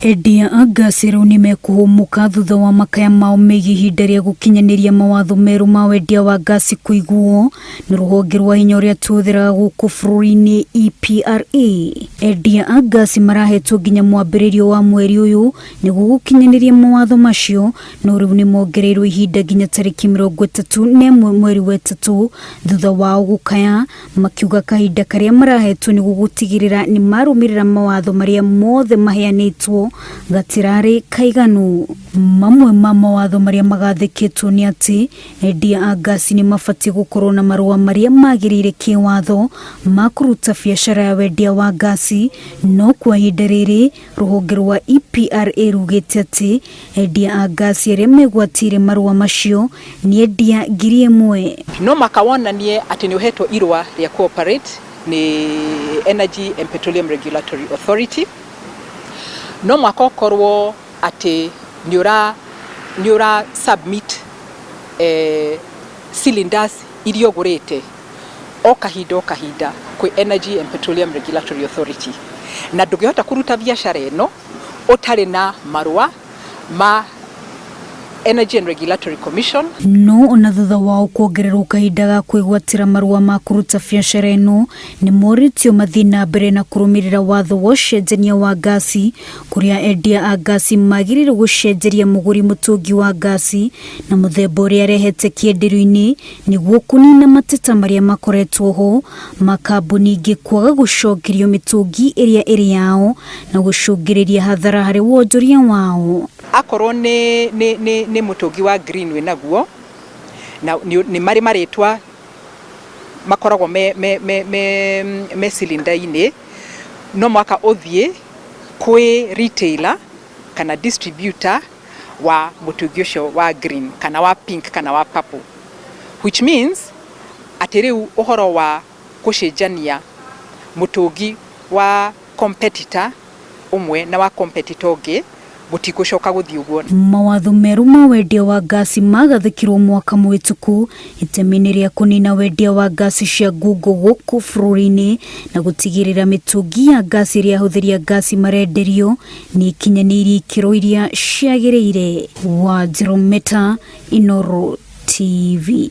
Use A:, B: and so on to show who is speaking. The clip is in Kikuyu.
A: Endia a ngasi rĩu nĩmekũhũmũka thutha wa makaya mao megiĩ ihinda rĩa gũkinyanĩria mawatho merũ ma wendia wa ngasi kũiguo nĩ rũhonge rwa hinya ũrĩa tũhũthĩraga gũkũ bũrũri-inĩ EPRA. Endia a ngasi marahetwo nginya mwambĩrĩrio wa mweri ũyũ nĩguo gũkinyanĩria mawatho macio, no rĩu nĩmongereirwo ihinda nginya tarĩki 31 mweri wa ĩtatũ thutha wao gũkaya makiuga kahinda karĩa marahetwo nĩguo gũtigĩrĩra nĩ marũmĩrĩra mawatho marĩa mothe maheanĩtwo gatirarĩ kaiganu. Mamwe ma mawatho marĩa magathĩkĩtwo nĩ atĩ endia a ngasi nĩ mabatiĩ gũkorwo na marũa marĩa magĩrĩire kĩwatho ma kũruta biacara ya wendia wa ngasi, no kwa ihinda rĩrĩ rũhonge rwa EPRA rugĩte atĩ endia a ngasi arĩa megwatĩire marũa macio nĩ endia 1,000.
B: No maka wonanie atĩ nĩ ũhetwo irũa rĩa cooperate nĩ Energy and Petroleum Regulatory Authority. No mwaka ũkorwo atĩ nĩ ũra nĩ ũra submit cylinders iria ũgũrĩte o kahinda o kahinda kwĩ Energy and Petroleum Regulatory Authority, na ndũngĩhota kũruta biacara ĩno ũtarĩ na marũa ma Energy and Regulatory Commission.
A: No ona thutha wao kuongererwo kahinda ga kwĩgwatĩra marũa ma kũruta biacara ĩno, nĩ morĩtio mathiĩ na mbere na kũrũmĩrĩra watho wa ũcenjania wa ngasi, kũrĩa endia a ngasi magĩrĩirwo gũcenjeria mũgũri mũtũngi wa ngasi na mũthemba ũrĩa arehete kĩenderio-inĩ nĩguo kũnina mateta marĩa makoretwo ho ma kambuni ingĩ kwaga gũcokerio mĩtũngi ĩrĩa ĩrĩ yao na gũcũngĩrĩria hathara harĩ wonjoria wao.
B: Akorwo nĩ mũtũngi wa green wĩ naguo, na nĩ marĩ marĩtwa makoragwo me cylinder-inĩ, no mũhaka ũthiĩ kwĩ retailer kana distributor wa mũtũngi ũcio wa green kana wa pink kana wa purple, which means atĩ rĩu ũhoro wa gũcenjania mũtũngi wa competitor ũmwe na wa competitor ũngĩ gũtigũcoka gũthiĩ ũguo.
A: Mawatho merũ ma wendia wa ngasi magathĩkirwo mwaka mũhĩtũku itemi-inĩ rĩa kũnina wendia wa ngasi cia ngungo gũkũ bũrũri-inĩ na gũtigĩrĩra mĩtũngi ya ngasi ĩrĩa ahũthĩri a ngasi marenderio nĩ ikinyanĩirie ikĩro iria ciagĩrĩire. Wanjirũ Meta, Inooro TV.